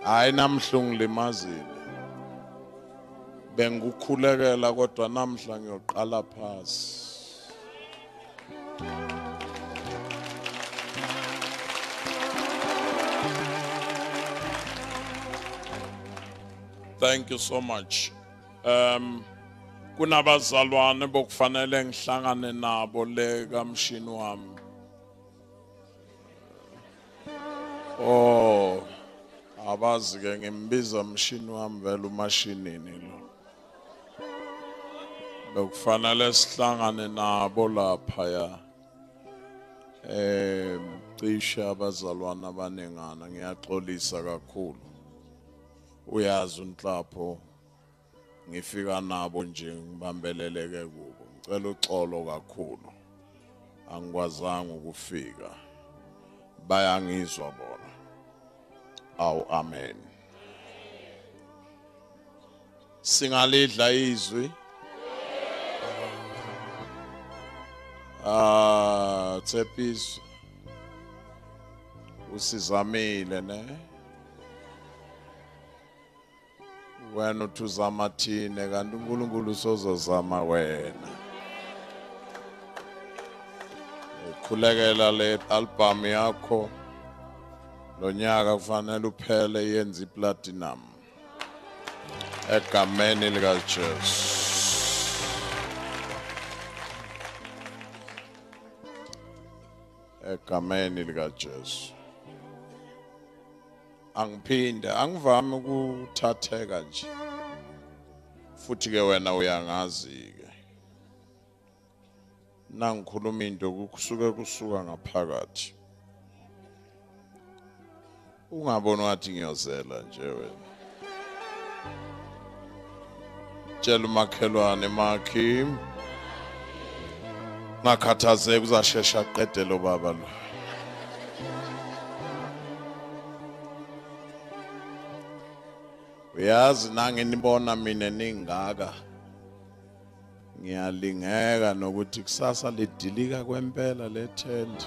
Hayi namhla ungilimazile. Bengukhulekela kodwa namhla ngiyoqala phasi. Thank you so much. Kunabazalwane bokufanele ngihlangane nabo le kamshini wami. Oh, abazi ke ngimbiza mshini wami vele umashinini lo. Bekufanele sihlangane nabo lapha ya. Cishe abazalwane abaningana ngiyaxolisa kakhulu. Uyazi unhlapho ngifika nabo nje ngibambeleleke kubo. Ngicela uxolo kakhulu. Angikwazanga ukufika. Bayangizwa bona. Awu amen. Singalidla izwi. Tshepiso usizamile ne? Wena uthi uzama thina kanti uNkulunkulu usozozama wena. Ukhulekela le album yakho lo nyaka kufanele uphele yenze iplatinum egameni lika Jesu. Egameni lika Jesu. Angiphinde angivami ukuthatheka nje. Futhi ke wena uyangazi ke. Nangikhuluma into kusuke kusuka ngaphakathi. Ungaboni wathi ngiyozela nje wena. Tshela umakhelwane makhi. Ngakhathazeka uzashesha aqede lo baba lo. Uyazi nanginibona mina ningaka ngiyalingeka nokuthi kusasa lidilika kwempela le tent.